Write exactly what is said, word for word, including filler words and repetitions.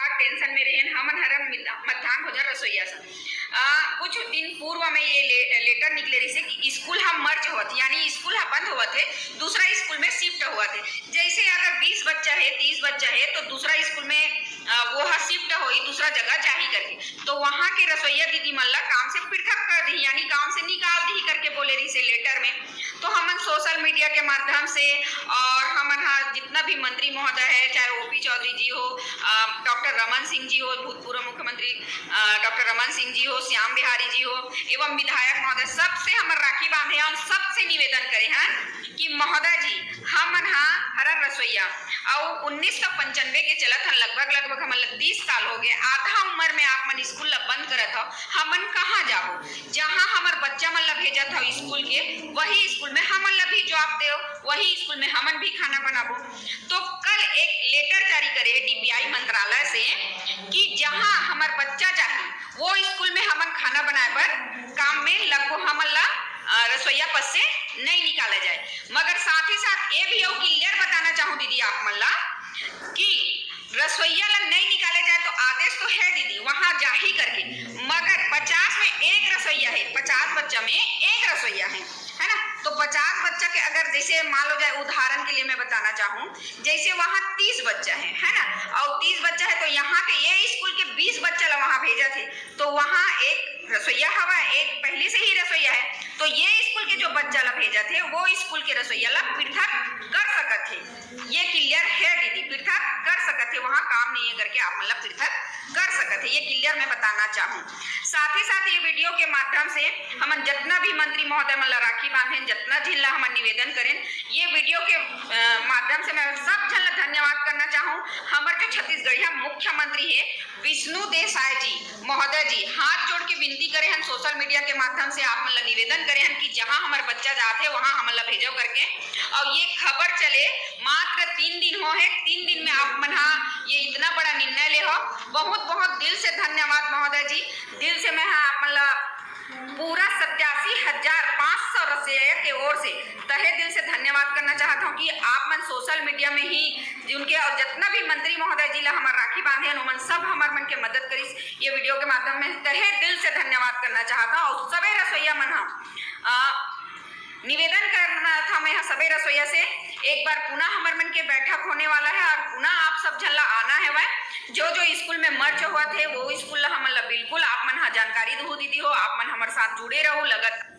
Tension में रहेन, हमन हरन मिता-, मध्यान्ह भोजन रसोईया सन। आ, कुछ दिन पूर्व में ये ले-, लेटर निकले रहिसे कि स्कूल ह मर्ज होवत हे, यानी स्कूल ह बंद होवत हे, दूसरा स्कूल में शिफ्ट होवत हे। जैसे अगर बीस बच्चा हे, तीस बच्चा हे, तो दूसरा स्कूल में, आ, वो ह शिफ्ट होई, दूसरा जगह जाही करके। तो वहाँ के रसोईया दीदी मन ला काम से पृथक कर दिही, यानी काम से निकाल दिही करके बोले रहिसे लेटर में। तो हमन सोशल मीडिया के माध्यम से और हमन हा जितना भी मंत्री महोदय है, चाहे ओपी चौधरी जी हो, डॉक्टर रमन सिंह जी हो, भूतपूर्व मुख्यमंत्री डॉक्टर रमन सिंह जी हो, श्याम बिहारी जी हो, एवं विधायक महोदय, सबसे हमर राखी बांधे और सबसे निवेदन करे हैं कि महोदय जी, हमन हा हरन रसोईया, अउ उन्नीस सौ पंचानवे के चलत हन, लगभग लगभग हमन ला तीस साल हो गए। आधा उम्र में आप मन स्कूल ला बंद करत हो, हमन कहाँ जाबो? जहाँ हमर बच्चा मन ला भेजत हो स्कूल के, वही स्कूल में हमन ला भी जॉब देव, वही स्कूल में हमन भी खाना बनाबो। तो कल एक लेटर जारी करे डीपीआई मंत्रालय से कि जहाँ हमर बच्चा जाही, वो स्कूल में हमन खाना बनाए बर काम में लगबो, हमन ला, अ, रसोईया पद से नहीं निकाला जाए। मगर साथ ही साथ ये भी अउ क्लियर बताना चाहूँ दीदी आप मन ला कि रसोईया ला नहीं निकाले जाए, तो आदेश तो है दीदी, वहाँ जाही करके, मगर पचास में एक रसोईया है, पचास बच्चा में एक रसोईया है, है ना? तो पचास बच्चा के अगर जैसे मान लो जाए, उदाहरण के लिए मैं बताना चाहूँ, जैसे वहाँ तीस बच्चा है, है ना, और तीस बच्चा है, तो यहाँ के ये स्कूल के बीस बच्चा ला वहाँ भेजत हे, तो वहाँ एक रसोईया हवा, एक पहले से ही रसोईया है, तो ये स्कूल के जो बच्चा ला भेजत हे, वो स्कूल के रसोईया ला पृथक कर सकत हे। ये क्लियर है दीदी, पृथक कर सकत हे, वहाँ काम नहीं है करके आप मन ला पृथक कर सकत हे, ये क्लियर मैं बताना चाहूँ। साथ ही साथ ये वीडियो के माध्यम से हमन जतना भी मंत्री महोदय मन ला राखी बांधेन, जतना झिन ला हमन निवेदन करेन, ये वीडियो के, अ, माध्यम से मैं सब झन ला धन्यवाद करना चाहूँ। हमर जो छत्तीसगढ़िया मुख्यमंत्री हे विष्णु देसाय जी महोदय जी, हाथ जोड़ के विनती करे हन, सोशल मीडिया के माध्यम से आप मन ला निवेदन करे हन कि जहाँ हमर बच्चा जात हे, वहाँ हमन ला भेजो करके। और ये खबर चले मात्र तीन दिन हो हे, तीन दिन में आप मन हा ये इतना बड़ा निर्णय ले हो। बहुत बहुत दिल से धन्यवाद महोदय जी, दिल से मैं हा आप मन ला पूरा सत्यासी हजार पाँच सौ रसोईया के ओर से तहे दिल से धन्यवाद करना चाहत हूँ कि आप मन सोशल मीडिया में ही जिनके और जितना भी मंत्री महोदय जी ला हमर राखी बांधे हन, ओमन सब हमर मन के मदद करिस। ये वीडियो के माध्यम में तहे दिल से धन्यवाद करना चाहत हूँ और सबे रसोईया मन हा, अ, निवेदन करना था मैं हा सबे रसोईया से, एक बार पुनः हमर मन के बैठक होने वाला है और पुनः आप सब झन ला आना है वह, जो जो स्कूल में मर्ज होवत हे, वो स्कूल ला हमन ला बिल्कुल आप मन हा जानकारी दहू दीदी हो, आप मन हमर साथ जुड़े रहू, लगत